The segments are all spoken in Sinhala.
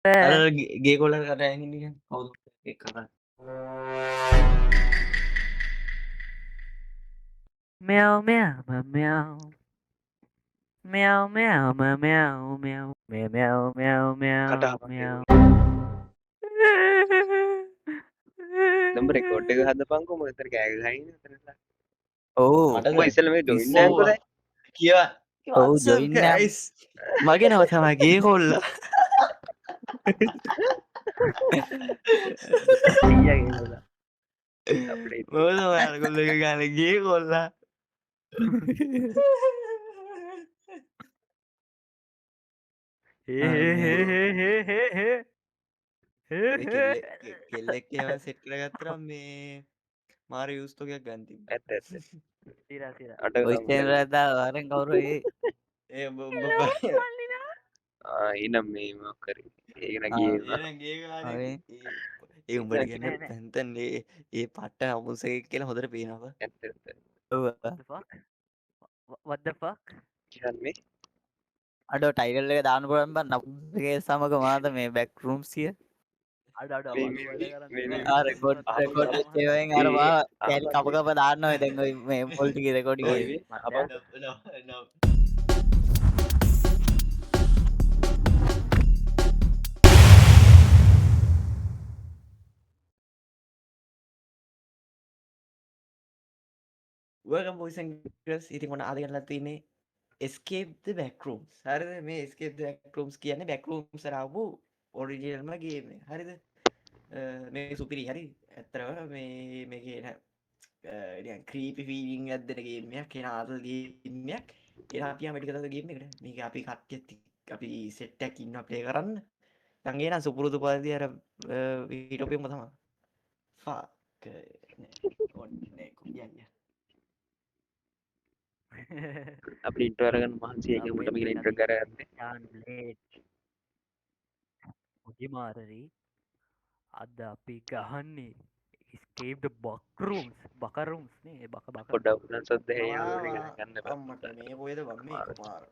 අර ගේ කොල්ලන් කතා ඉන්නේ නිකන් කවුද එක්ක කතා. Meow meow meow meow meow meow meow meow meow meow meow කට meow. දැන් රෙකෝඩ් එක හදපන්කෝ, මම එතන කෑ ගහගෙන ඉන්නේ එතන. ඔව්. මටද? උඹ ඉස්සෙල්ලා මේ ජොයින් ඔව්. එකක් කරේ. කියවා. ඔව්, What's up, join නම්. guys? මගේ නම තමයි ගේ කොල්ලා. සීයාගේ කොල්ලා. අපිට මම තමයි අර කොල්ල එක ගානේ ගේ කොල්ලා. හේ හේ හේ හේ හේ හේ හේ මේ කෙල්ලෙක් එහෙම සෙට් කරගත්තා නම් මේ මාර යූස් තෝකයක් ගන්න තිබ්බා. ඇත්ත ඇත්ත. සීරා සීරා. අට ඔය චැනල් වරෙන් කවුරු ඒ ඒ උඹ උඹ ආ එහෙනම් මේ මොකක් කරේ. ඒක නෑ ගියේ. එහෙනම් ගේ ගානේ හරි. ඒ උඹට නෑ, කියන්නේ නෑ. තැන් තැන් ඒ ඒ පට්ට නපුංසකෙක් කියලා හොඳට පේනවා බං. ඇත්ත ඇත්ත. ඔව්. What the fuck? What the fuck? කියන්නේ අඩෝ ටයිටල් එක දාන්න පුළුවන් බං නපුංසකේ සමග මාද මේ බැක් රූම්ස් කිය. අඩ අඩ මේ අඩ මේ වැඩ කරන්න මේ මේ ආ රෙකෝඩ් රෙකෝඩ් වෙච්ච ඒවායින් අර ඒ මා කැලි අහපන් කප කප දාන්න ඔය දැන් ඔය මේ පොල් ටිකේ රෙකෝඩින් ඔය එක. මේ මට අහපන්. No, no. Welcome boys and girls. ඉතින් ඔන්න අද ගෙනලා තියෙන්නේ Escape the Backrooms. හරිද? මේ Escape the Backrooms කියන්නේ Backrooms වල ආපු ඔරිජිනල්ම ගේම් එක. හරිද? මේ සුපිරි හරි. ඇත්තටම මේ මේකේ න නිකන් ක්‍රීපි ෆීලිං එකක් දෙන ගේම් එකක්. එන ආතල් ගේම් එකක්. එන අපි යමු ටික ගේම් එකට. මේක අපි කට්ටියත් එක්ක අපි සෙට් එකක් ඉන්නවා ප්ලේ කරන්න. දැන් එහෙනම් සුපුරුදු පරිදි අර හිටපෙම තමයි. ෆක් නෑ. ඕනේ කුඩියන්. අපිට ඉන්ට්‍රෝ අරගන්න මහන්සි ඒක අපේ උඹටම කියලා ඉන්ට්‍රෝ එක අරගත්තේ. යාන් බ්ලේඩ් පොඩි මාරරි අද අපි ගහන්නේ escape the backrooms බකරූම්ස් නේ බක බක පොඩ්ඩක් උනන් සද්ද ඇහෙනවා ඕනේ ගණන් ගන්න එපා. අම්මට මේ කොහෙද බං මේ එකපාර.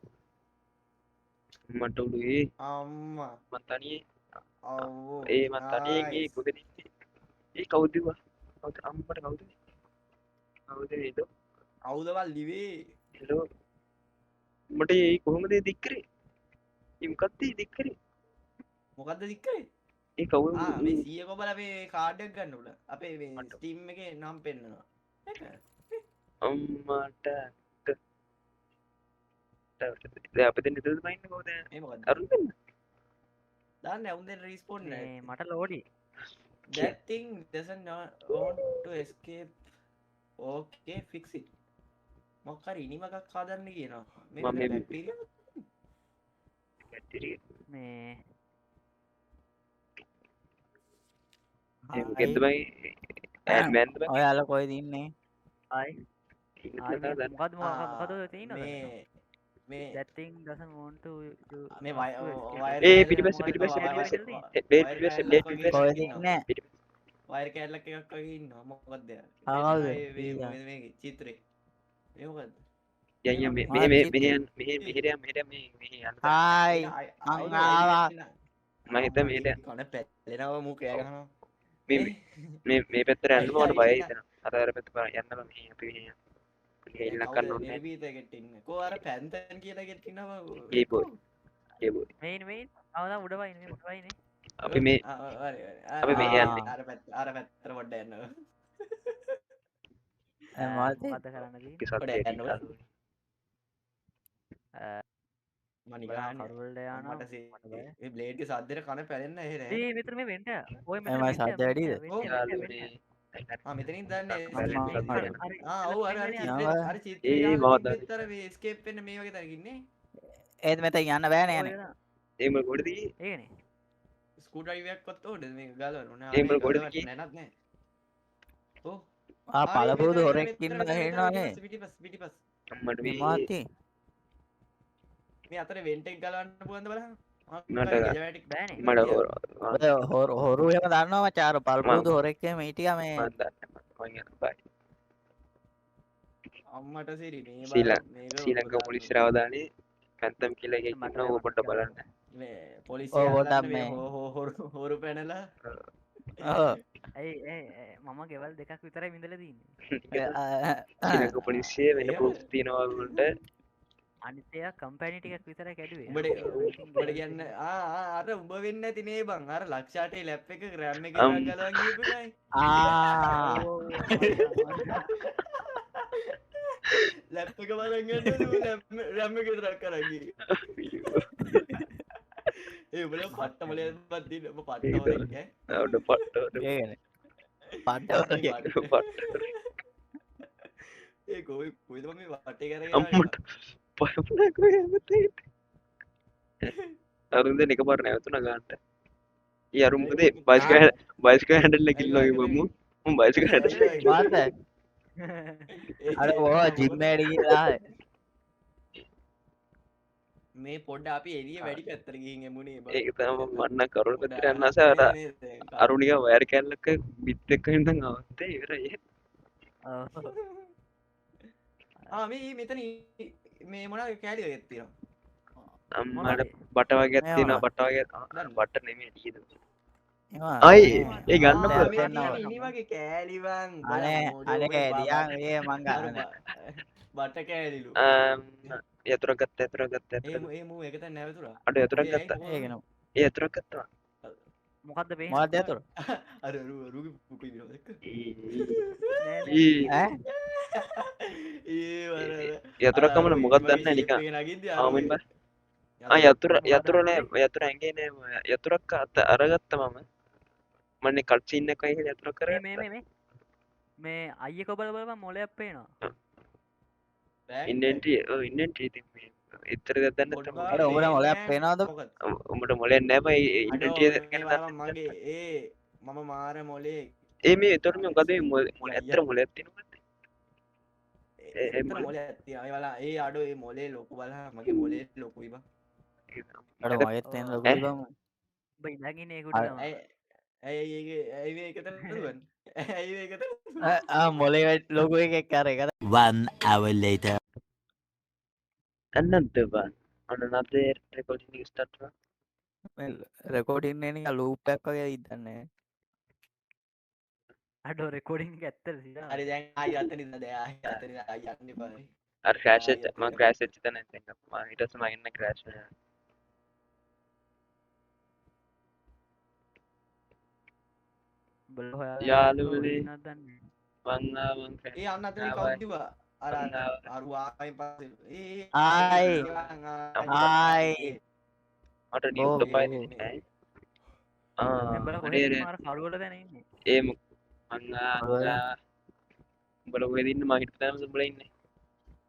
මට උඩු ඒ අම්මා මං තනියේ අව්වෝ ඒ මං තනියෙන් ඒ නයිස්. කොහෙද ඉන්නේ? ඒ කවුද බං? කවුද අම්මට කවුද? කවුද හෙලෝ කවුද බං ලිවේ? හෙලෝ මට ඒ කොහොමද ඒ දික් කරේ? ඒ මොකක්ද ඒ දික් කරේ? මොකද්ද දික් කරේ? ඒ කවුද ආ මේ සීය කොබල අපේ කාඩ් එකක් ගන්න උඩ. අපේ මේ මට Steam එකේ නම් පෙන්නනවා. ඒක අම්මට දැන් අපි දෙන්න ඉදලා බයින්න කොහොමද? මේ මොකද්ද? අරුන් දෙන්න. දාන්න උන් දෙන්න රිස්පෝන් නෑ. මේ මට ලෝඩි. That thing doesn't want to escape. Okay, fix it. මොකක් හරි ඉනිමකක් හදන්න කියනවා. මේ මම මෙතන මේ බැක්ටීරියා බැටරිය මේ ඒ මොකෙන්ද බං? ඇඩ්මෑන්ද බං? ඔයාලා කොහෙද ඉන්නේ? ආයි ඉන්න ආයි තමයි මේ දන්නේ. මොකද්ද ආ මොකද්ද ඔය තියෙනවද? මේ මේ That thing doesn't want to do මේ us to escape. Wire ඒ කෑල්ලක් පිටිපස්සේ මොකද්ද පිටිපස්සේ වයර් පිටිපස්සේ කෑල්ලක් තියෙන්නේ? බ්ලේඩ් වයර් පිටිපස්සේ කෑල්ලක් බ්ලේඩ් වගේ පිටිපස්සේ කොහෙද එකක් ඉන්නවා. ඉන්නේ? පිටිපස්සේ වයර් කෑල්ලක් එකක් වගේ ඉන්නවා. මොකද්ද යා? ආ කවුද? මේ මේ ඊළා. මේ මේ චිත්‍රේ. මේ මොකද්ද? යන් යන් මේ මේ මොකද්ද? මෙහෙ මා මෙහෙ චිත්‍රේ. මෙහෙ යන්න මෙහෙ මෙහෙට යන්න මෙහෙට යන්න මේ මෙහෙ යන්න බෑ. හායි ඒක මං අවුද ආවා. මං හිතුවා මෙහෙට යන්න. කන පැලෙනවා මූ කෑ ගහනවා. මේ මේ මේ මේ පැත්තට යන්න බෑ මට බයයි අයියා හිතෙනවා. අර අර පැත්ත බලන්න යන්න බෑ මෙහෙ අපි මෙහෙ යන්න. මේ ඉල්ලක් කවුද ගන්න ඕනේ නෑ. නිර්භීත කෙට් ඉන්නේ? කෝ අර පැන්තන් කියලා කෙට් ඉන්නවා ගේ බෝයි ගේ බෝයි මේන් මේන් ආව දැන් උඩ වයින් මේ උඩ වයින් අපි මේ ආ හරි හරි. අපි මෙහෙ ආ යන්නේ. අර පැත්ත අර පැත්තට පොඩ්ඩක් යන්න. ඒ මොකද්ද? මොකද්ද කරන්න තියෙන්නේ? අපි සද්ද පොඩ්ඩක් ඇති යන්න ඕන. යාළුවනේ. මං නිකන් බලන්න අහන්නේ. කරුවලට යනවා මට මට බය. මේ බ්ලේඩ් ගේ සද්දෙට කන පැලෙන්න එහෙ නෑ. ඒ මෙතන මේ වෙන්ට ඔය ඒ මෙතන මගේ වෙන්ට සද්ද වැඩිද? ඔව්. යාළුවනේ. ආ මෙතනින් දන්නේ අම්මා escape මට වෙන්න. ආ ඔව් අර අර චිත්‍රේ නම අර චිත්‍රේ ඒ ගාලා මම තිබ්බෙත් අර මේ එස්කේප් වෙන්න මේ වගේ තැනක ඉන්නේ. ඒත් මෙතන යන්න බෑනේ යන්නේ. ඒ මොකද කොහෙද ගියේ? ඒකනේ ස්ක්‍රූ ඩ්‍රයිව් එකක්වත් ඕනද මේක ගලවන්න ඕනේ. ඒ ආ මොකද මේක කොහෙද ගලවන්න ගියේ? නැනත් නෑ. ඔව්. ආ ආ මේ පළපුරුදු මෙතන හොරෙක් මෙතන ඉන්න මෙතන මෙතන හේනවා නේ. පිටිපස්ස පිටිපස්ස පිටිපස්ස. අම්මට මේ මේ මාතේ මේ අතර වෙන්ට් එක ගලවන්න පුළුවන්ද බලන්න. මට ගජවැටි බෑනේ මට හොර ඔය හොරු එහෙම දන්නවා මචං අර පළපුරුදු හොරෙක් එහෙම හිටියා මේ මං දන්නේ මං යනවා බයි. අම්මට සිරි මේ ශ්‍රී බං මේක ශ්‍රී උඹ ලංකා දන්න පොලිස් රාවදානේ පැන්තම් කියලා එකෙක් මට ඉන්නවා බෑ ඕක මට පොඩ්ඩක් කියන්න බලන්න. මේ පොලිසිය ඔව් පොඩ්ඩක් අල්ලන්න මේ මේ හොරු හොරු පැනලා ඔව් ඇයි ඒ මම ගෙවල් දෙකක් විතරයි විඳලා තියෙන්නේ. ශ්‍රී පොලිසිය වෙන එහෙම ප්‍රූෆ් තියෙනවා වලට. අනිත් ඒවා කම්පැනි ටිකක් විතරයි කැඩුවේ. උඹට උඹට කියන්න ආ ආ අර උඹ වෙන්නේ නැති නේ බං අර ලක්ෂ අටේ ලැප් එක රෑම් එක අම් විතරක් ගලවන් ගියපු එකයි. ආ ඔව් ඔව් ඔව් ලැප් එක බලන් ගන්න ඌ ලැප් රෑම් එක විතරක් අරන් ගියේ. ඒ උඹලා පට්ට මොලේ බත් දින්න උඹ පට්ට ඒක මොලෙක් ඈ. උඩ පට්ට උඩ ඒකනේ පට්ට ඒ වගේ පට්ට පට්ට ඒ කොයි කොයිද මම මේ වටේ කරගෙන ආවේ අම්මට පයපුණා කොහේ හැමතේ. අරුන් දෙන්න එකපාර නැවතුණා ගන්නට. ඊ අරුන් මොකද බයිසිකල් ආ බයිසිකල් හැන්ඩල් එක ඇයි ඉල්ලුවා වාකද මම මම බයිසිකල් හැන්ඩල් ඇයි එක වාකද මාත අර ඔය ජිම් එකට ගිහලා ආවේ. මේ පොඩ්ඩ අපි එළිය වැඩි පැත්තට ගිහින් එමුනේ බං. ඒක තමයි මම මන්න කරුණ පොඩ පැත්තට යන්න ආස අර මේ මේ අරු නිකන් වයර් කැල්ලක බිත් එක්ක ඉඳන් ආවත් ඉවරයි. ඔව්. ආ මේ මෙතන මේ මොනවද කෑලි වගේක් තියෙනවා. අම්මට මොනවද? බට වගේක් මේ තියෙනවා මොනවද? බට වගේක් දන්න. බට නෙමෙයි නේද? ඒවා ආයි මේ ඒ ගන්න ආ පුළුවන්. මේ දෙන්න තියෙන ඉනි වගේ කෑලි බං. උඹලා අනේ මොඩෝ අනේ උඹේ දියන් ඒ මං අර ගන්න බට කෑලිලු. යතුරක් ගත්තා යතුරක් ගත්තා ඒ යතුරක් මු ඒ මූ එක තැන නැවතුණා. අඩෝ යතුරක් ඒ ඇයි ගත්තා. කොහොමද? ඒක නේ ඒ යතුරක් ගත්තා. මොකද්ද පේන්නේ? මොකක්ද යතුරු අර අරු අරුගේ පුටු ඉන්නවා දැක්ක? ඊ නෑ නෑ. ඊ ඈ ඒ වර අර යතුරක් අර අමන අරු මොකක්ද ඉනි වගේ දන්නේ නැහැ ෂේප් නිකන් එක නගිද්දි ආවෙන් අරුගේ බා. ආ යතුර යතුර මොකද්ද යතුර නෑ අරගත්තේ? යතුර ඇඟේ නෑ යතුරක් අත අරගත්තා මම. මන්නේ කට් සීන් එකක් වගේ කියලා යතුරක් මේ මේ අරගත්තා. මේ මේ මේ අයියේ කොබල බලපන් මොලයක් පේනවා. බෑග් ඉන්වෙන්ටරි ඔව් ඉන්වෙන්ටරි ඉතින් මේ ඉතර දෙයක් දන්නේ නැත්තම් පොඩ්ඩක් අර උඹට මොලයක් නෑ පේනවද? මොකද? උඹට මොලයක් නෑ බං ඒ අඩෝ ඉන්වෙන්ටරි එක මේ ගැන බලපන් දන්නේ මගේ ඒ මම මාර මොලේ ඒ මේ එතකොට මේ මොකද මේ මොලේ යා ඇත්තට මොලයක් තියෙනවද? ඒ ඒ ඇත්තට මොලේ මොලයක් තියෙනවා. ඒ බලන්න ඒ අඩෝ ඒ මොලේ ලොකු බලහන් මගේ මොලේ ලොකුයි බං. අර මට මගෙත් තියෙන ඔව්. ලොකුයි බං. උඹ ඉඳන් ඉන්නේ ඒක උඩ අර තමයි. ඇයි ඇයි ඒක ඇයි මේක තන දුවන්නේ? ඇයි මේක තන ආ මොලේ ලොකු එකෙක් අර එක 1 hour later. another one on another recording start වුණා. රෙකෝඩින් එක නිකන් ලූප් එකක් වගේ ඉදන්නේ. අඩෝ රෙකෝඩින් එක ඇත්තට සිරා. හරි දැන් ආයි අතන ඉඳලා දැන් ආයි අතන ඉඳලා ආයි යන්න එපා. අර ක්‍රෑෂ් ආයි වෙච්ච අතන මං ක්‍රෑෂ් වෙච්ච තැන දැන් මං ඊට පස්සේ මං එන්න ක්‍රෑෂ් වුණා. උඹලා හොයාගන්න කොහේ යාළුවනේ ඉන්නවද දන්නේ නෑ. මං ආවා මං ක්‍රෑෂ් ඒ අන්න අතන ආවා කවුද කිව්වා? අර මං අර ආවා අරු ආවෙන් පස්සේ ඒ ආයි ආයි මට බෝ නියුට් පයි බෝ ඈ ආ දැන් උඹලා හරි කොහෙද හරි ඉන්නේ? අර කරුවල තැන ඉන්නේ. ඒ මං ආවා උඹලා කොහෙද ඉන්නේ මං හිටපු තැනම උඹලා ඉන්නේ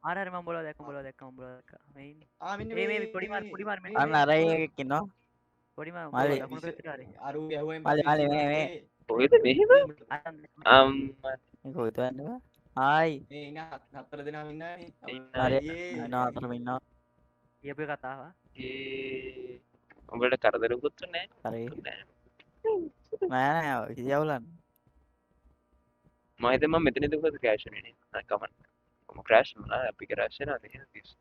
අර අර මං උඹලා දැක්කා උඹලා දැක්කා උඹලා දැක්කා. මේ ඉන්නේ. ආ මෙන්න ඒ මේ මේ පොඩි මාර පොඩි මාර මෙන්න අන්න මේ අර එකෙක් ඉන්නවා. පොඩි මාර මල්ලි උඹලා දකුණු පැත්තට හරි. අරු ගැහුවෙන් මල්ලි පස්සේ මල්ලි මේ මේ කොහෙද මෙහෙම අර අම්මා මේ කොහෙද යන්නේ බං? ආයි මේ ඉන්න හතර දෙනාම ඉන්නවානේ. ඉන්න හරි අයියේ. ඉන්නවා අතරම ඉන්නවා. කියපු එක කතාව. ඒ උඹලට කරදරකුත් නෑ හරි නෑ නෑ නෑ කිසි අවුලක් නෑ. මම හිතුවේ මම මෙතන ඉඳන් කොහොමද ක්‍රෑෂ් වෙන්නේ නේ නෑ කමක් මම ක්‍රෑෂ් වුණා අපි ක්‍රෑෂ් වෙනවා නේ ඒක තමයි.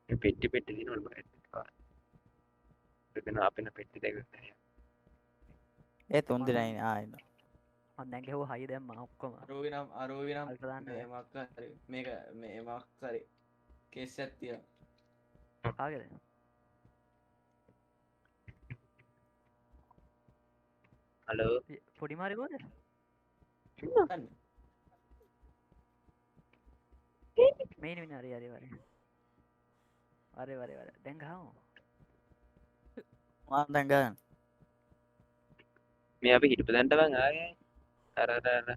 මේ පෙට්ටි පෙට්ටි දිනවල බය මෙතන අපින පෙට්ටි දෙක ඒ තුන් මං දෙනා ඉන්නේ ආ ඉන්නවා. මං දැන් ගැහුවා හයිය දැම්මා ඔක්කොම. අරුගේ නම් අරුගේ නම් අල්ප දාන්න මේ බෑ. මොකක් හරි මේක මේ මොකක් හරි කේස් එකක් තියෙනවා. කාගේද? හලෝ පොඩි මාරේ කොහෙද? දන්නේ. මේ ඉන්නේ හරි හරි හරි. හරි හරි හරි. දැන් ගහමු. මං දැන් ගන්න. මේ අපි හිටපු තැනට බං ආවේ අර අර අර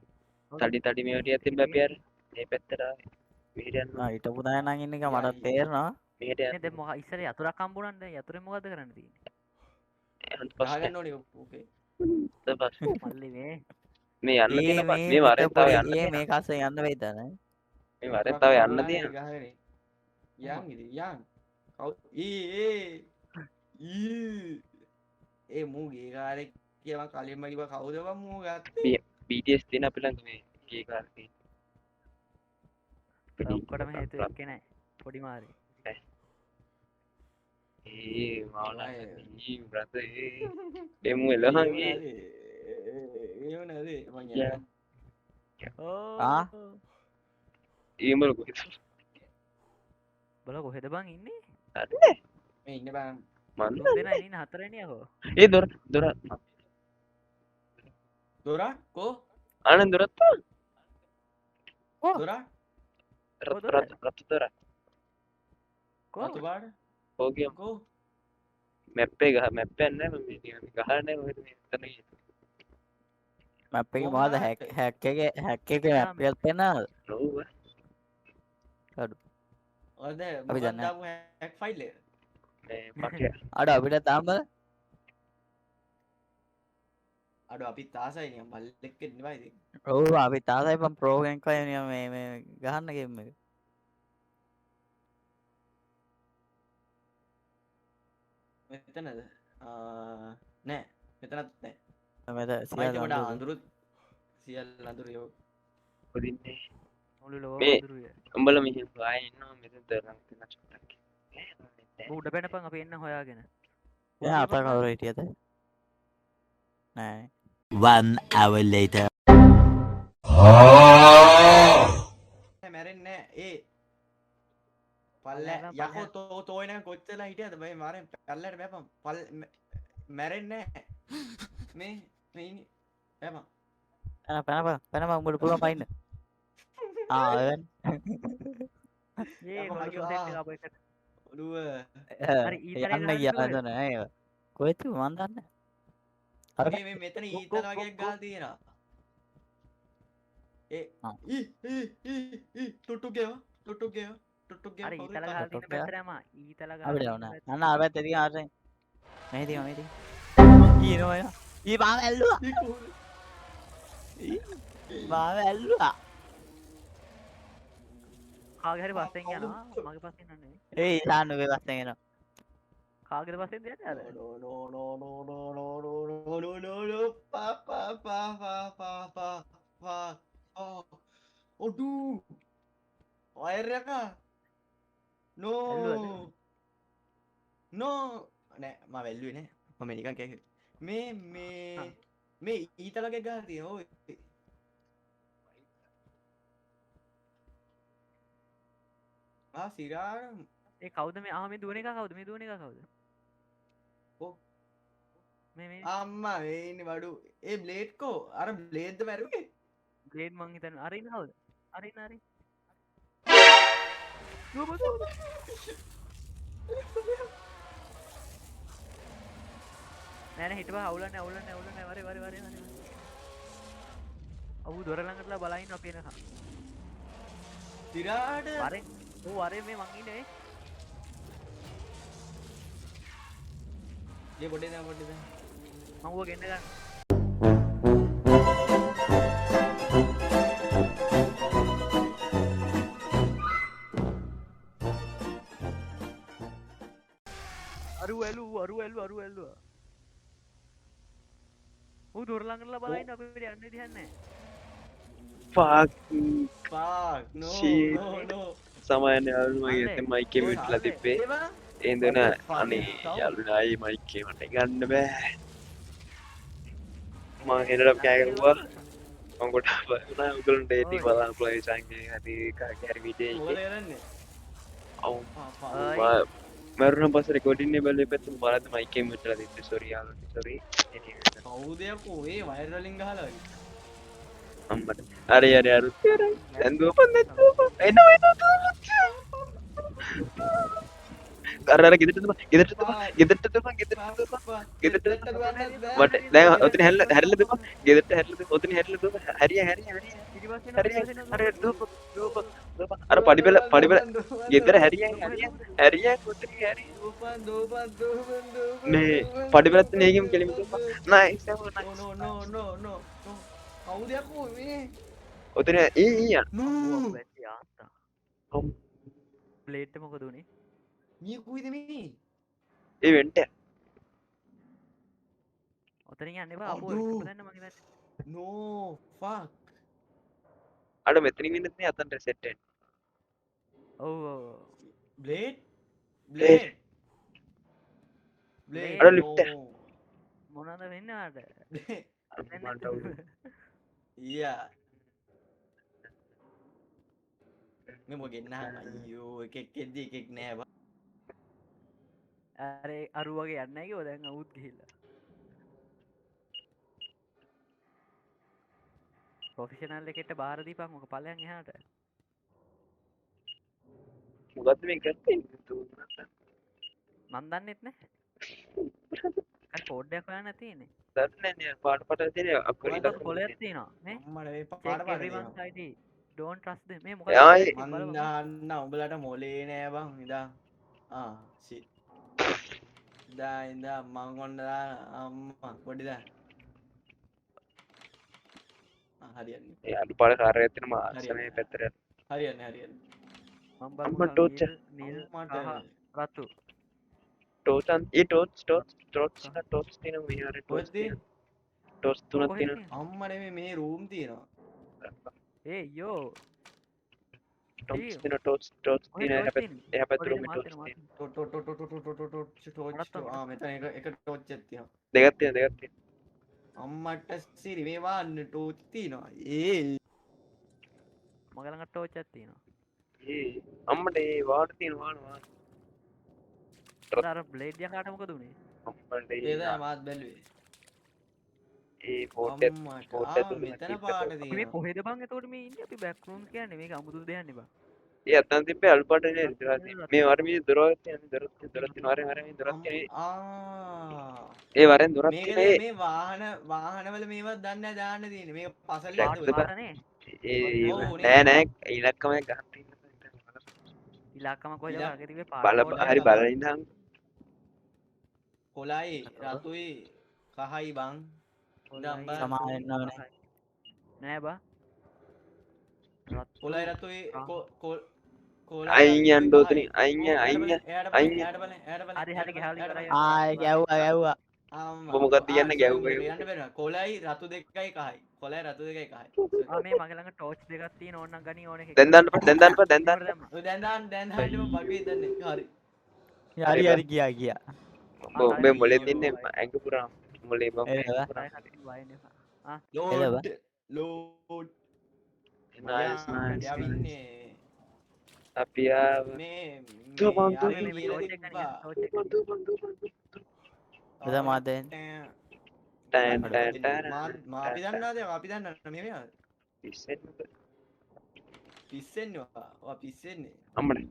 ඔව්. තඩි තඩි මේ ටිකක් තිබ්බ අපි අර මේ පැත්තට ආවේ මෙහෙට යන්න ආ හිටපු තැන නම් ඉන්න එක යා මට ඊ තේරෙනවා. මෙහෙට නේ යන්න දැන් මොකක් ඉස්සර යතුරක් හම්බුණානේ දැන් යතුරෙන් මොකද්ද කරන්න තියෙන්නේ? හොඳ ප්‍රශ්නයක් ගහගන්න ඕනේ ඕකේ. හොඳ ප්‍රශ්නයක් මල්ලි මේ මේ යන්න ඒ තියෙන මේ මේ වරෙන් මෙත තව පොඩි යන්න ඒ තියෙනවා මේ කස්සේ යන්න වෙයිද නේ? මේ වරෙන් යතුරක් තව යන්න හම්බුණානේ තියෙනවා ගහගෙන. යන් ඉතින් යන්. කවුද ඊ ඒ ඊ ඒ මූ ගේ කාරේ කියලා මං කලින්ම කිව්වා කවුද බං මූ ගත්තේ? BTS තියෙන අපි ළඟ මේ ගේ කාර් තියෙන ඔය ඔක්කොටම හේතුව එක්කෙනයි. පොඩි මාරේ. මාවලා ඊ බ්‍රදර් ඒ ඩෙමෝ එලහන් ඒ ඒ වුණාද මං යා ආ ඒ උඹලා කොහෙද බල කොහෙද බං ඉන්නේ දන්නේ මේ ඉන්න බං මන් තුන් දෙනා ඉන්නේ හතරවෙනි යකෝ ඒ දොර දොර දොර කෝ ආනන්ද දොරත් දොර රතු රතු රතු දොර කෝ රතු පාට කෝ ගියම කෝ මැප් එක ගහ මැප් එකක් නෑ මම මේ නිකන් ගහලා නෑ කොහෙද මේ එතන ගියේ මැප් එකේ මොකද හැක් හැක් එකේ හැක් එකේ මැප් එකක් පෙන්නනවද ඔව් බා. අඩු ඔයද අපි මොකක්ද දන්නේ දාපු හැක් ෆයිල් එක මේ පටය අඩ අපිට තාම බල අඩෝ අපිත් ආසයි නිකන් බල්ලෙක් වෙන්න එපා ඉතින් ඔව් අපිත් ආසයි බං ප්‍රෝ කෙනෙක් වගේ නිකන් මේ මේ ගහන්න ගේම් එක මෙතනද නෑ මෙතනත් නෑ මෙතන මම සියල්ල ඉතින් පොඩ අඳුරුද අඳුරුත් සියල්ල අඳුරු යෝ උපදින්නේ මුළු ලොවම මේ අඳුරුය උඹලා මෙහෙම ආයේ ඉන්නවා මෙතන දොර ළඟ තියෙන චුට්ටක් නෑ නෑ උඹ උඩ බැනපන් අපි එන්න හොයාගෙන එයා අපේ කවුරු හිටියද නෑ 1 hour later. මැරෙන්නේ නෑ ඒ පල්ල යකෝ තෝ තෝ එනකන් කොච්චරලා හිටියද මේ මාරෙන් පල්ලයට බෑපන් පල් මැරෙන්නේ නෑ මේ මේ ඉන්නේ බෑපන් පැන පැනපන් පැනපන් උඹට පුළුවන් පයින්න ආ එවන් ඒ යකෝ ගොල්ලෝ මගේ සෙට් එක ආ ආපු එකට ඔළුව හරි ඊතලේ යන්න ගහන්න ගියා කිව්වද එතන ඈ ඒක කොහෙද මන් දන්නේ අර මේ මේ මෙතන ගෝ ඊතල ගෝ වගේක් ගෝ ගහලා තියෙනවා ඒ ආ. ඊ ඊ ඊ ඊ ටුටු ගේව ටුටු ගේව ටුටු ගේව අර කවුරුත් ඊතල ආවා ගහලා තියෙන ටොට් ගා පැත්තට යම ඊතල ගහලා අපිට තියෙන ඕන පැත්තට අන්න අර පැත්තේ තියෙන අර මෙහෙ තියෙනවා මෙහෙ තියෙනවා ඊ එනවා එනවා ඊ මාව ඇල්ලුවා ඊ කොහොමද ඊ මාව ඇල්ලුවා කාගේ හරි පස්සෙන් කවුද යනවා මගේ පස්සෙන් යන්නේ නෙවෙයි ඒ ඊශාන් උගේ පස්සෙන් එනවා කාගේද පස්සෙන්ද යන්නේ අර no no no no no no no no no no no pa pa pa pa pa pa pa oh ඔඩු වයර් එක නෝ ඇල්ලුවද නෝ නෑ මම ඇල්ලුවේ නෑ මම නිකන් කෑ මේ මේ මේ ඊතල වගේ ගහලා තියෙනවා ඔය ආ සිරා ඒ කවුද මේ ආ මේ දුවන එක කවුද මේ දුවන එක කවුද ඔව් මේ මේ අම්මා මේ ඉන්නේ බඩු ඒ බ්ලේඩ් කෝ අර බ්ලේඩ්ද මැරුවේ බ්ලේඩ් මං හිතන්නේ අර ඉන්න කවුද අර ඉන්න අර ඉන්න දුවපන් දුවපන් නෑ නෑ හිටපන් අවුලන්නේ අවුලන්නේ අවුලන්නේ වරේ වරේ වරේ වරේ අවු දොර ළඟටලා බලා ඉන්න අපි එනකම් සිරාට වරේ ඔව් වරේ මේ මං ඉන්නේ මේ පොඩේ දාන්න පොඩේ දාන්න මං ඌව ගෙන්න ගන්න අරු ඇලු අරු ඇලු අරු ඇල්ලුවා ඌ දොර ළඟටලා බලා ඉන්න අපිට යන්න විදිහක් නෑ Fuck fuck no Shit. no no සාමාන්‍ය යාළුවෝ මගේ අනේ. ඉතින් මයික් එක මියුට් වෙලා තිබ්බේ ඒවා ඒ ඉඳන What the fuck අනේ is sound? යාළුවනේ ආයේ මයික් එක මට ගන්න බෑ මං හෙනට කෑ ගැහුවා මං ගොඩක් බය වුණා ඔයගොල්ලන්ට ඒ ටික ඔය. බලන්න පුළුවන් ඒ සංගේ හරි කාගේ හරි වීඩියෝ මොකද එකේ කරන්නේ ඔව් පා ඔයි. මම මරුණ පස්සේ රෙකෝඩින් එක බැලුවේ පැත්තම බලද්දි මයික් එක මියුට් වෙලා තිබ්බේ සෝරි යාළුවනේ සෝරි කවුද යකෝ ඒ වයර් වලින් ගහලා වගේ අම්මට හරි හරි හරි ඉවරයි දැන් දුවපන් දැන් දුවපන් එනවා එනවා දුවපන් අර අර ගෙදරට දුවපන් ගෙදරට දුවපන් ගෙදරට දුවපන් ගෙදරට දුවපන් ගෙදරට මට දැන් ඔතන හැරිලා හැරිලා දුවපන් ගෙදරට හැරිලා දුවපන් ඔතන හැරිලා දුවපන් හරිය හරිය හරිය ඊට පස්සේ හරිය එනවා, ඊට පස්සේ හරිය එනවා. දුවපන් දුවපන් දුවපන් අර පඩිපෙළ පඩිපෙළ ගෙදර හැරියන් හැරියන් හැරියන් ඔතන හැරියන් දුවපන් දුවපන් දුවපන් දුවපන් මේ පඩිපෙළත් නේගෙම කෙලිම දුවපන් නයිස් නෝ නෝ නෝ නෝ නෝ නෝ කවුද යකෝ මේ ඔතන ඊ ඊ යන නෝ ඌ වැටි ආත්තා. ඔව්. බ්ලේඩ් එක මොකද උනේ? මේ කුයිද මේ ඒ වෙන්ට ඔතනින් යන්න එපා. අපෝ අඩෝ. එකම තැන මං හිතන්නේ. නෝ ෆක් අර මෙතනින් ඉන්නත් නේ අතන්ට සෙට් වෙන්නේ ඔව් ඔව් ඔව්. Blade blade බ්ලේඩ් අර ලිෆ්ට් එක. මොනවද වෙන්නේ ඔයාට? මන්ට අවුල්. යා මේ මොකෙන් නහන අයියෝ එකෙක් එද්දි එකෙක් නෑ බං. අර අරු වගේ යන්නේ නැහැ කිව්වා දැන් අවුත් ගිහිල්ලා. ප්‍රොෆෙෂනල් එකට බාර දීපන් ඔක ඵලයන් එහාට. මොකද්ද මේ කරන්නේ? මන් දන්නෙත් නෑ. අර කෝඩ් එකක් හොයන්න තියෙන්නේ. දන්නේ නෑ නේ පාට පාට තියෙන අකුරු මොකක්ද ඉලක්කම කොලයක් තියෙන. තියෙනවා නේ. අම්මට මේ පාට චෙක් පාට එවරිවන්ස් තියෙනවා. ID. Don't trust them. මේ මොකක්ද ආයේ මන් බලමු. දාන්න උඹලට මොලේ නෑ බං ඉදා. ආ ෂිට්. ඉදා ඉදා මං ඔන්න දාන අම්මා පොඩි දාන්න. ආ හරියන්නේ. ඒ අඩු පාට කාර් එකක් තියෙනවා මා හරියන්නේ. ආසනේ පැත්තට යන්න. හරියන්නේ හරියන්නේ. මං අම්මා බලමු ටෝච් නිල් නිල් අම්මට කහ රතු. ටෝච් අන් ඒ ටෝච් ටෝච් ටෝච් එක ටෝච් තියෙනවා මේ හරිය ටෝච් කොහෙද තියෙනවා. ටෝච් තුනක් කොහෙද තියෙනවා. තියෙන්නේ? අම්මට මේ රූම් තියෙනවා. ඒ යෝ ටෝච් ඒ තියෙනවා ටෝච් ටෝච් කොහෙද තියෙනවා එහා ටෝච් පැත්ත තියෙන්නේ? එහා පැත්ත කොහෙද රූම් එකේ මාත් ටෝච් එනවා මාත් තියෙනවා. ටෝ ටෝ ටෝ ටෝ ටෝ ටෝ ටෝ ටෝච් මටත් ටෝ ඕන ආ මෙතන එක එක ටෝච් එකක් තියෙනවා. දෙකක් තියෙනවා දෙකක් තියෙනවා. අම්මට සිරි මේ වාන්න ටෝච් තියෙනවා. ඒ මගේ ළඟ ටෝච් එකක් තියෙනවා. ඒ අම්මට ඒ වාට තියෙන වාන වාන. අර බ්ලේඩ් යකාට මොකද උනේ? අම්මට ඒ ඒ තමයි මාත් බැලුවේ. ඒ ෆෝට් එක අම්මට ෆෝට් ආ එක දුන්නා මෙතන කීප පාට අපි මේ තියෙනවා. කොහෙද බං එතකොට මේ ඉන්නේ? අපි බෑක් රූම් කියන්නේ මේක අමුතු දෙයක් නේ බං. ඒ අතන තිබ්බේ අලු පාට නේ රතු දොරක් නිල් තියෙන. රතු. මේ වර මේ දොරක් තියෙන දොරක් තියෙන දොරක් තියෙන වරෙන් වරෙන් මේ දොරක් තියෙන. ආ ඒ වරෙන් දොරක් මේක තියෙන ඒ මේ වාහන වාහනවල මේවත් දන්නේ නැහැ දාන්න තියෙන්නේ. මේක පසල් ට්‍රැක් එකක්ද පාට ඔය? බං. පාට නේ. ඒ ඔව් නේ. නෑ නෑ ඉලක්කමක් ගහන්න තියෙන. ඉලක්කම කොහෙද ඉලක්ක බං? අගේ තිබ්බේ පාට බල කෝඩ් හරි එකක්. බලලා ඉඳන් කොළයි රතුයි කහයි බං. ඉඳන් කොළයි බං. සමාන රතුයි වෙන්න ඕනේ. කහයි. නෑ බං. රතු කොළයි රතුයි කහ කොළයි අයින් රතුයි යන්න කහයි. උතනින් අයින් ඕ යන්න එයාට අයින් බලන්න යන්න එයාට අයින් බලන්න යන්න. එයාට බලන්න එයාට බලන්න හරි එයාට හරි බලන්න ගහලා එයාට ඉවරයි. බලන්න. ආ ඒ ගැව්වා ගැව්වා. අම්මා උඹ මොකක්ද ආ කියන්නේ සෝරි ගැව්වා උඹට යන්න බැහැ. කොළයි රතු දෙකයි කහයි. කොළයි රතු දෙකයි කහයි. සෝරි. ආ මේ මගේ ළඟ ටෝච් දෙකක් තියෙන ඕන නම් ගනි ඕන එකක්. දැන් දාන්න එපා දැන් දාන්න එපා දැන් දාන්න ඉවර දැම්මා. ඔය දැන් දාන්න දැන් දාන්න මම බග් වෙයි දන්නේ. හරි. හරි හරි හරි ගියා ගියා. උඹ උඹේ මොලේ තියන්නේ අයියෝ ඇඟ පුරාම මොලේ බං එළ ඇඟ බං. පුරාම. අය කට්ටිය බය වෙන්න එපා. ආ එළ බං. ලෝඩ් ලෝඩ් නයිස් මයා නයිස් යාව නයිස්. ඉන්නේ අපි ආව මේ දුවපන් මේ මේ යාවේ මේ කියලා ටෝච් එක ගනි තිබ්බා. ටෝච් එක දුවපන් ගනි. දුවපන් දුවපන් දුවපන්. එතන මාත් දෙන්න. ටෑන් අඩෝ. ටෑන් ටෑන් මා මා අපි ටෑන් දන්නවද අපි දන්නවද මේ මෙයා පිස්සෙන්නද පිස්සෙන්නේ ඔයා ඔයා පිස්සෙන්නේ අම්මනේ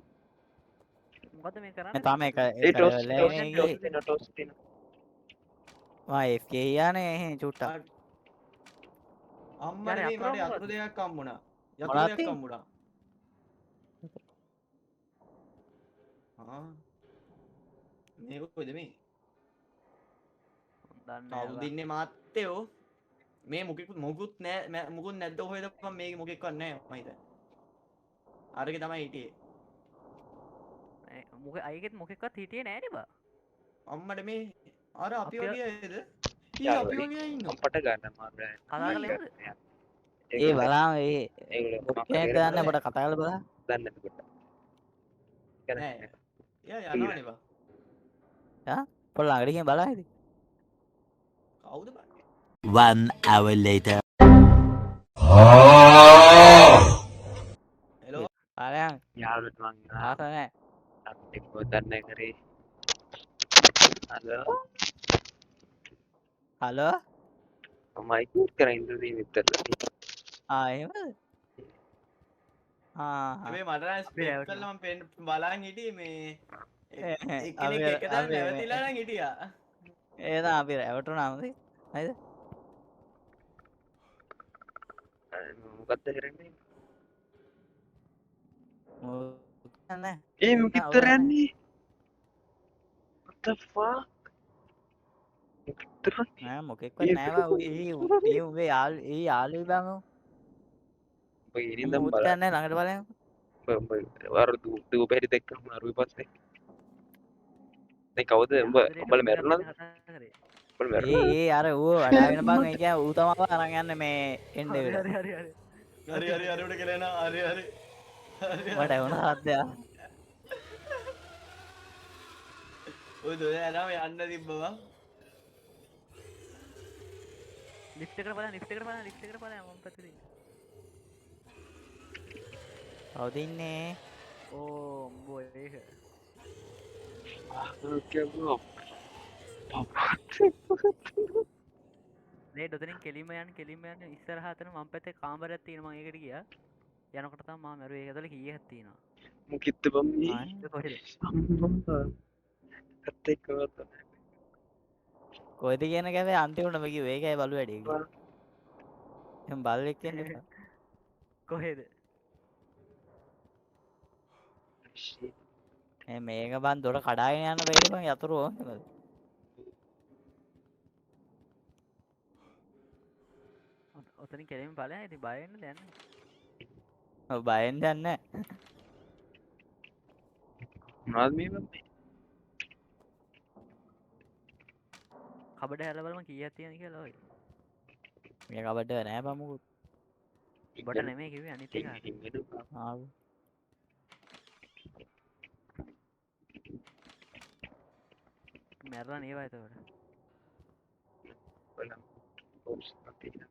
මොකද මේ මේ කරන්නේ? තාම එක ඒ එක ටෝච් ලෙවල් ටෝච් එකේ ටෝච් තියෙනවා ටෝච් තියෙනවා. මා FK යන්නේ එහෙ චුට්ටක්. අම්මට යාර මේ යතුරු මට මොකද්ද? යතුරු දෙකක් හම්බුණා යතුරු මොනවද දෙකක් තියෙන්නේ? හම්බුණා ආ මේ කොහෙද මේ මං දන්නේ නෑ කවුද බං. ඉන්නේ මාත්තයෝ මේ මොකෙකුත් මොකුත් නෑ මොකුත් නැද්ද කොහෙද මම මේකේ මොකෙක්වත් නෑ මම හිතන්නේ අරගේ තමයි හිටියේ මේ මොකේ අයගෙත් මොකෙක්වත් හිටියේ නෑනේ බං. අම්මට මේ අර අපි අපි වගේ අයද ඊ අපි යාළුවනේ වගේ අය ඉන්නවා අපට ගන්න අමාරුයි. කතා කරලා එමුද? ඒ බලාම ඒ ඒගොල්ලෝ මොකක් කෙනෙක්ද දන්නේ පොඩ කතා කරලා බලන්න. දන්නේ නැති කොට. නෑ එයා යනවනේ බං ආ පොඩ ළඟට ගිහින් බලන්න ඉතින්. කවුද බං 1 hour later. Hello පාරයන් යාළුවෙක් මං ආස නෑ. අපි කොහොමද දන්නේ කරේ. හලෝ හලෝ මයික් මියුට් කරන් ඉඳලා තියෙන විතරද? ආ එහෙමද? ආ ආ. මේ මට නම් අපි ස්පෙක් රැවටුණා. කරලා මම පෙන් බලන් හිටියේ මේ අපි එක්කෙනෙක් එක තැන අපි මේ නැවතිලා නම් හිටියා ඒ තමයි අපි රැවටුණා හොඳේ. හරිද? මොකද්ද කරන්නේ? මොකක් නෑ. ඒ මොකෙක්ද නෑ ඔය නෑ. කරන්නේ? What the fuck? මොකෙක්ද කරන්නේ? නෑ මොකෙක්වත් ඒ නෑ බං. ඒ ඒ උඹේ යාළු ඒ යාළුවෝ බං ඌ. උඹ ඉනින් උඹ දැන් මුත් බලන්න. කරන්නේ ළඟට බලයන්. උඹ උඹ අර දූ පැහැටි දැක්කම අරුවේ පස්සේ. දැන් කවුද උඹ ආදරේට උඹලා මොකද මැරුණාද? අපි කතා කරේ? උඹලා ඒ මැරුණාද? ඒ අර ඌ වඩාගෙන බං ඒ කියන්නේ ඌ තමයි අරන් යන්නේ මේ එන්ඩ් හරි එකට. හරි හරි හරි. හරි හරි හරි උඩ කියලා එනවා හරි හරි හරි මට ඇහුණා සද්දයක්. ඔය දොර ඇරම යන්න තිබ්බ බං. ලිෆ්ට් එකට බලන්න, ලිෆ්ට් එකට බලන්න, ලිෆ්ට් එකට බලන්න මම පැත්තේ තියෙන. කවුද ඉන්නේ? ඕ උඹ ඒක. ලේඩ් ඔතනින් කෙලින්ම යන්න, කෙලින්ම යන්න ඉස්සරහා අතන මම පැත්තේ කාමරයක් තියෙනවා, මං ඒකට ගියා. යනකොට තමයි මම මැරුවේ. ඒක ඇතුලේ කීයක් තියෙනවා. මොකෙද්ද බං මේ? ඒක කොහෙද? අම්මා. ඇත්ත එක්කවත් කොහෙද කියන කැවේ අන්තිමටම කිව්වේ ඒකයි බලු වැඩේ කිව්වේ. එහෙනම් බල්ලෙක් කියන්න එපා. කොහෙද? මේ මේක බං දොර කඩාගෙන යන්න බැරිද බං යතුරු ඕනේද? ඔතනින් කෙලින්ම බලයන්. ඉතින් බය වෙන්න දෙයක් නෑ. ඔව් බය වෙන්න දෙයක් නෑ. මොනවද මේ බං මේ? කබඩ හැරලා බලමු කීයක් තියෙනවද කියලා ඔය. මේ කබඩ නෑ බං මොකුත්. උඹට නෙමෙයි කිව්වේ අනිත් එක. ආ මැරලා නේවා එතකොට. බලමු. ඕස් තියෙනවා.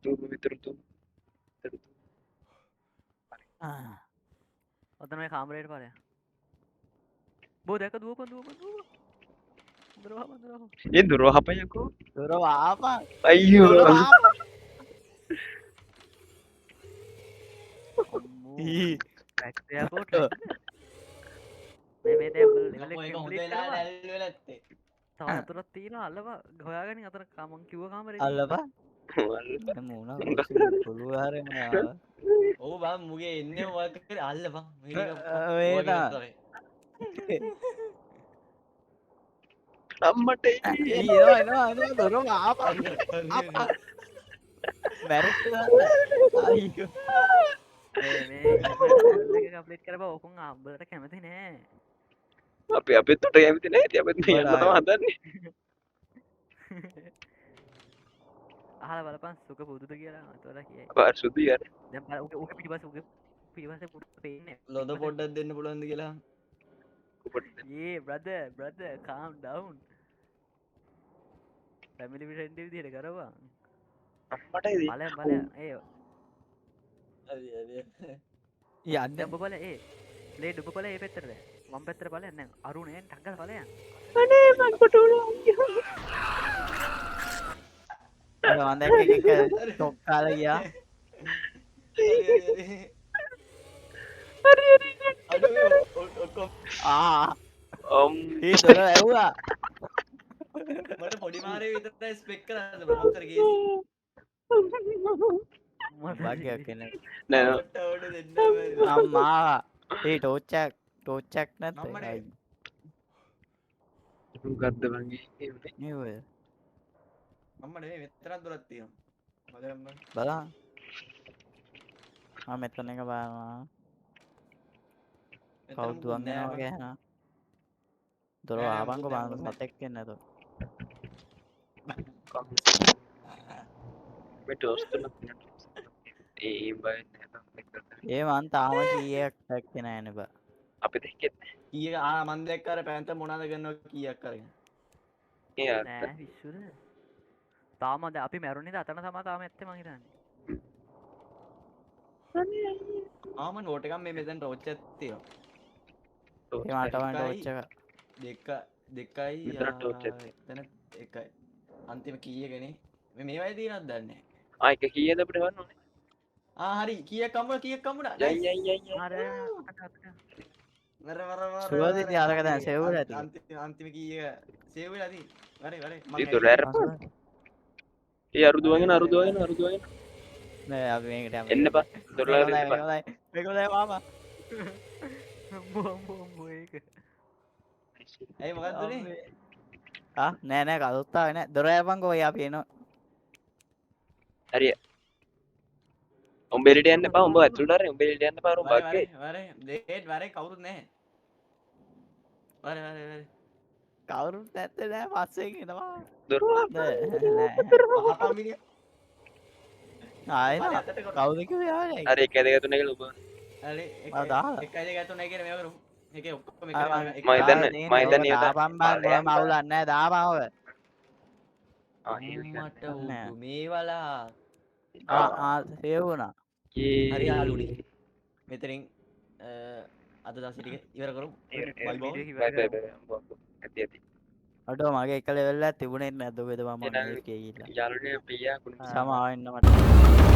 තුම විතර තුම. ඔතන මේ කාමරේට ඵලයන්. බෝ දැක දුවපන් දුවපන් දුවපන්. දොර වහපන් දොර වහපන්. ඒ දොර වහපන් යකෝ. දොර වහපන්. අයියෝ. දොර වහපන්. අම්මෝ. ට්‍රැක් යකෝ ට්‍රැක්. මේ මේ දැන් ලෙවල් යකෝ එක ඒක හොඳ කම්ප්ලීට් වෙලා කරපන්. ඇල් වෙලා ඇත්තේ. තව හතරක් තියෙනවා අල්ලපන් හොයාගනින් අතන මං කිව්ව කාමරේ අල්ලපන්. මූණ පොළු හරෙම ආවා. ඔව් බං මුගේ එන්නේ මොකක් කරේ අල්ලපන්. මේ ඔය තමයි. අම්මට එනවා එනවා එනවා දොර වහපන්. මැරෙන්න අයියෝ. මේ මේ ලෙවල් එක කම්ප්ලීට් කරපන් ඔකන් උඹලට කැමති නෑ. අපි අපිත් උට කැමති නෑ. ඉතින් අපිත් මේ යන්න තමයි හදන්නේ. අහලා බලපන් සුඛ පුදුද කියලා එතකොට කියයි. අපා සුදුයි අර. දැන් බලන්න උගේ උගේ පිටිපස්සේ උගේ පිටිපස්සේ පුඩු පේන්නේ නෑ. ලොද පොඩ්ඩක් දෙන්න පුළුවන්ද කියලා. ඒ brother brother calm down. Family friend විදියට කරපන්. අම්මට ඉතින් බලයන් බලයන් ඒ හරි හරි. යන්න දැන් ඔබ බලය ඒ ලේඩ් ඔබ බලය ඒ පැත්තට දැන්. වම් පැත්තට බලයන් දැන් අරුණ එන් ටක් ගාලා බලයන්. අනේ මං කොට වුණා අයියෝ. අර මං දැක්ක එක ටොක් කාලා ගියා. හරි හරි හරි. අඩෝ මේ ඔක්කොම ආ අම් ඒ දොර ඇව්වා. මට පොඩි මාරේ විතරයි ස්පෙක් කරන්න බෑ මොකක් කර ගේස්. භාග්‍යයක් එන්නේ. නෑ මට ඕන දෙන්න බැරි. අම්මා ඒ ටෝච් එකක් ටෝච් එකක් නැද්ද? අම්මනේ. අයියෝ. මොකද්ද බං ඒ මේ ඔය අම්මනේ මේ මෙතනක් දොරක් තියෙනවා. බලන්න බං. බලන්න. ආ මෙතන එක බලනවා. මෙතන කවුද මුකුත් දුවන් නෑ යනවා බං. වගේ ඇහෙනවා. දොර නෑ නෑ වහපන්කෝ මුකුත් නෑ බලන්න මුකුත් නෑ. සතෙක් එන්නේ නැතුව. මේ ටෝස් තුනක් තියෙනවා. ඒ ඒ බය නෑ බං මෙතන. ඒ මං තාම කීයක් දැක්කේ නෑ නේ බං. අපි දැක්කෙත් නෑ. කීයක ආ මං දැක්ක අර පැන්ත මොනවාද කරනවා කීයක් අරගෙන. ඒ අර නෑ විශ්වද. තාම දැන් අපි මැරුණේද අතන තමයි තාම ඇත්තේ මං හිතන්නේ. ආ මං නෝට් එකක් මේ මෙතන ටෝච් එකක් තියෙනවා. ඒ මට මං එකයි ටෝච් එක. දෙක දෙකයි මෙතන ටෝච් එකක් එතන එකයි. අන්තිම කීයකනේ මේ මේවයි තියෙනවද දන්නේ නෑ. ආ එක කීයද අපිට හොයන්න ඕනේ? ආ හරි කීයක් හම්බුණා කීයක් හම්බුණා. යයි නයිස්. යයි යයි යයි. අර අතට අතට. වර වර වර සුවද වර. ඉතින් අරක දැන් සේව් වෙලා තියෙන්නේ. අන්තිම අන්තිම කීයක සේව් වෙලා තියෙන්නේ. වරේ වරේ මං ඒ දොර ඇවිල්ලා ඇරපන්. ඒ අරු දුවගෙන අරු දුවගෙන අරු දුවගෙන නෑ අපි මේකට යමු. එන්න බා. දොර මේක ළඟට හොඳයි එන්න මේක බා. හොඳයි මේක හොඳයි මාමා. අම්බෝ අම්බෝ අම්බෝ ඒක. ඇයි මොකද්ද උනේ? ආ නෑ නෑ කවුරුත් ආවේ නෑ. දොර ඇරපන්කෝ ඔය අපි එනවා. හරි. උඹ එළියට යන්න එපා. උඹ ඇතුළට අරන් උඹ එළියට යන්න එපා. අර උඹ වරේ අක්කේ. වරේ වරේ ලේට් වරේ කවුරුත් නැහැ. වරේ වරේ වරේ. කවුරුත් නැත්තේ නෑ පස්සෙන් එනවා. දොර වහපන්. නෑ නෑ. වහපන් මිනිහා. ආයෙ වරේ එනවා. අතට කර. කවුද කිව්වේ ආවේ නෑ හරි 1 2 3 කියලා උඹ. හරි මම දාලා. 1 2 3 කියලා මේව කරමු. ඒකේ ඔක්කොම ආ, එක මං හිතන්නේ මං හිතන්නේ ඒක දාපන් බං ඵලයන් මොනම අවුලක් නෑ දාපන් ඔය. ආ ඒක මට නෑ. උඩු මේ වලා ආ ආ සේව් වුණා. හරි යාළුවනේ. මෙතනින් අද දවසේ ටික ඉවර කරමු. බයි බයි. වීඩියෝ බයි ඉවර බයි කරමු. බයි බයි. ඇති ඇති. අඩෝ මගේ එක ලෙවල් එකක් තිබුණේ නැද්ද ඔබ මම එහෙනම් AFK ගිහිල්ලා. යාළුවනේ ප්‍රියා කුණු සමාව වෙන්න මට.